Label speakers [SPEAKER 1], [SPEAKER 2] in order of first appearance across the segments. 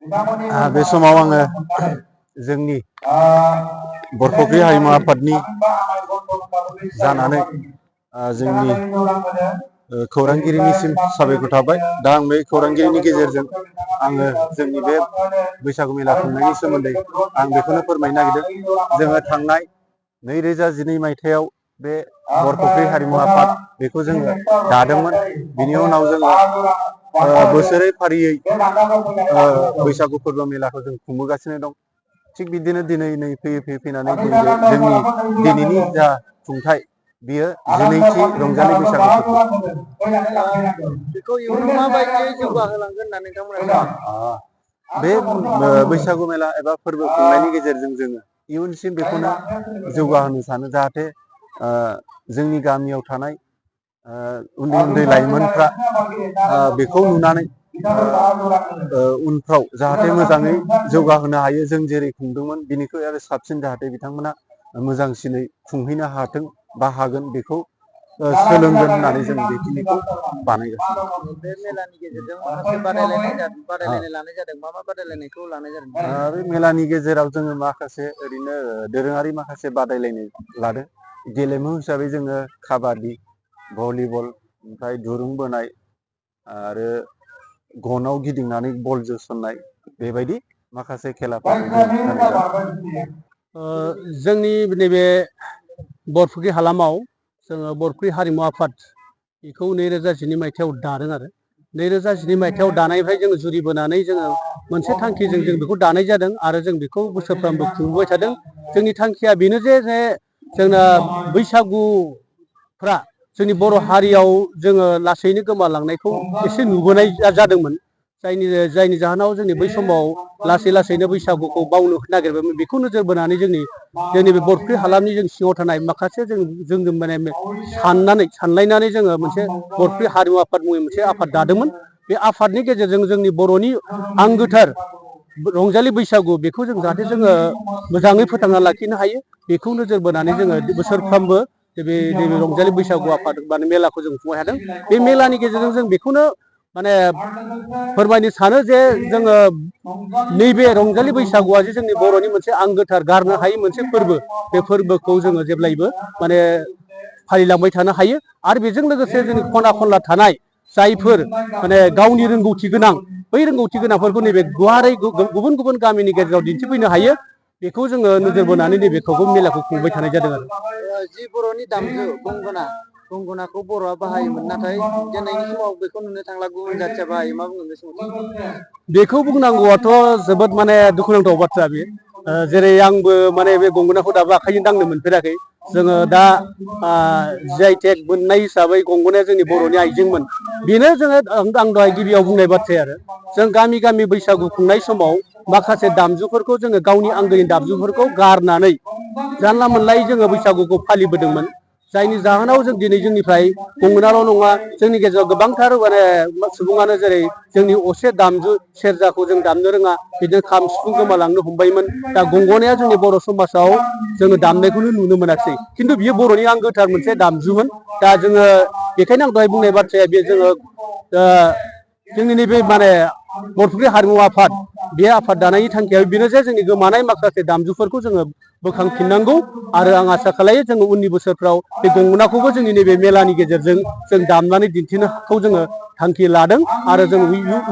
[SPEAKER 1] बे समाव आङो जोंनि बरफुख्रि हारिमु आफादनि जानानै जोंनि खौरांगिरिनिसिम साबायखर थाबाय। दा आं बे खौरांगिरिनि गेजेरजों आङो जोंनि बे बैसागु मेला खुंनायनि सोमोन्दै आं बेखौनो फोरमायनो नागिरदों। जोङो थांनाय 2012 मायथाइयाव बे बरफुख्रि हारिमु आफाद बेखौ जोङो दादोंमोन। बिनि उनाव जोङो बोसोरै फारियै बैसागु फोरबो मेलाखौ जों खुंबोगासिनो दं। थिग बिदिनो दिनै फैयै फैनानै जोंनि दिनैनि जा खुंथाय बियो 12थि रंजालि बैसागु फोरबो।
[SPEAKER 2] बेखौ इयुनाव माबायदियै जौगाहोलांगोन होननानै नोंथांमोना सानो?
[SPEAKER 1] बे बैसागु मेला एबा फोरबो खुंनायनि गेजेरजों जोङो इयुनसिम बेखौनो जौगाहोनो सानो, जाहाथे जोंनि गामियाव थानाय उन्दै उन्दै लाइमोनफ्रा बेखौ नुनानै उनफ्राव जाहाथे मोजाङै जौगाहोनो हायो। जों जेरै खुंदोंमोन बिनिख्रुइ आरो साबसिन जाहाथे बिथांमोना मोजांसिनै खुंहैनो हाथों बा हागोन बेखौ सोलोंगोन होननानै जों बेखिनिखौ बानायगासिनो।
[SPEAKER 2] बे मेलानि गेजेरजों माखासे बादायलायनाय लानाय जादों। मा बादायलायनायखौ लानाय जादों?
[SPEAKER 1] बे मेलानि गेजेराव जोङो माखासे ओरैनो दोरोङारि माखासे बादायलायनाय लादों। गेलेमु हिसाबै जोङो काबादि, भलिबल, ओमफ्राय दुरुं बोनाय आरो गनाव गिदिंनानै बल जोसननाय, बेबायदि माखासे खेलाफोरखौ जों होनाय जादों।
[SPEAKER 3] जोंनि नैबे बरफुख्रि हालामाव जोङो बरफुख्रि हारिमु आफाद बेखौ 2012 मायथाइयाव दादों आरो 2012 मायथाइयाव दानायनिफ्राय जोङो जुरिबोनानै जोङो मोनसे थांखिजों जों बेखौ दानाय जादों आरो जों बेखौ बोसोरफ्रोमबो खुंबोबाय थादों। जोंनि थांखिया बेनो जे जोंना बैसागुफ्रा जोंनि बर' हारियाव जोङो लासैनो गोमालांनायखौ एसे नुबोनाय जादोंमोन। जायनि जाहोनाव जोंनि बै समाव लासै लासैनो बैसागुखौ बावनो नागिरबायमोन। बेखौ नोजोर बोनानै जोंनि बे बरफुख्रि हालामनि जों सिङाव थानाय माखासे जों माने सानलायनानै जोङो मोनसे बरफुख्रि हारिमु आफाद मुङै मोनसे आफाद दादोंमोन। बे आफादनि गेजेरजों जोंनि बर'नि आंगोथार रंजालि बैसागु बेखौ जों जाहाथे जोङो मोजाङै फोथांना लाखिनो हायो, बेखौ नोजोर बोनानै जोङो बोसोरफ्रोमबो बे रंजालि बैसागु आफाद माने मेलाखौ जों खुंबाय थादों। बे मेलानि गेजेरजों जों बेखौनो माने फोरमायनो सानो जे जोङो नैबे रंजालि बैसागुआ जे जोंनि बर'नि मोनसे आंगोथार गारनो हायै मोनसे फोरबो, बे फोरबोखौ जोङो जेब्लायबो माने फालिलांबाय थानो हायो। आरो बेजों लोगोसे जोंनि खना खनला थानाय जायफोर माने गावनि रोंगौथि गोनां, बै रोंगौथि गोनांफोरखौ नैबे गुवारै गुबुन गुबुन गामिनि गेजेराव दिन्थिफैनो हायो, बेखौ जोङो नोजोर बोनानै नैबेखौ मेलाखौ खुंबाय थानाय जादों आरो।
[SPEAKER 2] जि बर'नि दामजु गंगनाखौ बर'आ बाहायोमोन, नाथाय दिनैनि समाव बेखौ नुनो थांला, गुबुन जाथिया बाहायो। मा बुंगोन बे समाव?
[SPEAKER 3] बेखौ बुंनांगौआथ' जोबोद माने दुखुनांथाव बाथ्रा बे। जेरै आंबो माने बे गंगनाखौ दाबो आखाइजों दांनो मोनफेराखै। जोङो दा GI/टेग मोननाय हिसाबै गंगनाया जोंनि बर'नि आइजेंमोन। बेनो जोङो आं दहाय गिबियाव बुंनाय बाथ्राया आरो जों गामि गामि बैसागु खुंनाय समाव माखासे दामजुफोरखौ जोङो गावनि आंगोनि दामजुफोरखौ गारनानै जानला मोनलायै जोङो बैसागुखौ फालिबोदोंमोन। जायनि जाहोनाव जों दिनै जोंनिफ्राय गंगनाल' नङा, जोंनि गेजेराव गोबांथार माने सुबुङानो जेरै जोंनि असे दामजु सेरजाखौ जों दामनो रोङा, बिदिनो खाम सिफुं गोमालांनो हमबायमोन। दा गंगनाया जोंनि बर' समाजाव जोङो दामनायखौनो नुनो मोनाखिसै, खिन्थु बियो बर'नि आंगोथार मोनसे दामजुमोन। दा जोङो बेखायनो आं दहाय बुंनाय बाथ्राया बे जोङो जोंनि नैबे माने बरफुख्रि हारिमु आफाद, बे आफाद दानायनि थांखिया बेनो जे जोंनि गोमानाय माखासे दामजुफोरखौ जोङो बोखांफिननांगौ। आरो आं आसा खालामो जोङो उननि बोसोरफ्राव बे गंगनाखौबो जोंनि नैबे मेलानि गेजेरजों जों दामनानै दिन्थिनोखौ जोङो थांखि लादों। आरो जों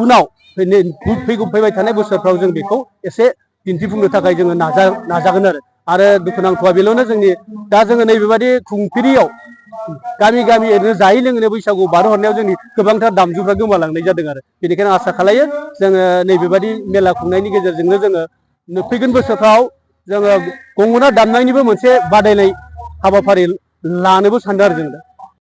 [SPEAKER 3] उनाव फैबाय थानाय बोसोरफ्राव जों बेखौ एसे दिन्थिफुंनो थाखाय जोङो नाजागोन आरो दुखुनांथावा बेल'नो जोंनि दा जोङो नैबेबादि खुंफेरियाव गामि गामि ओरैनो जायै लोङैनो बैसागु बारहोहरनायाव जोंनि गोबांथार दामजुफ्रा गोमालांनाय जादों आरो। बेनिखायनो आसा खालामो जोङो नैबेबादि मेला खुंनायनि गेजेरजोंनो जोङो फैगोन बोसोरफ्राव जोङो गंगना दामनायनिबो मोनसे बादायनाय हाबाफारि लानोबो सानदों आरो जों दा।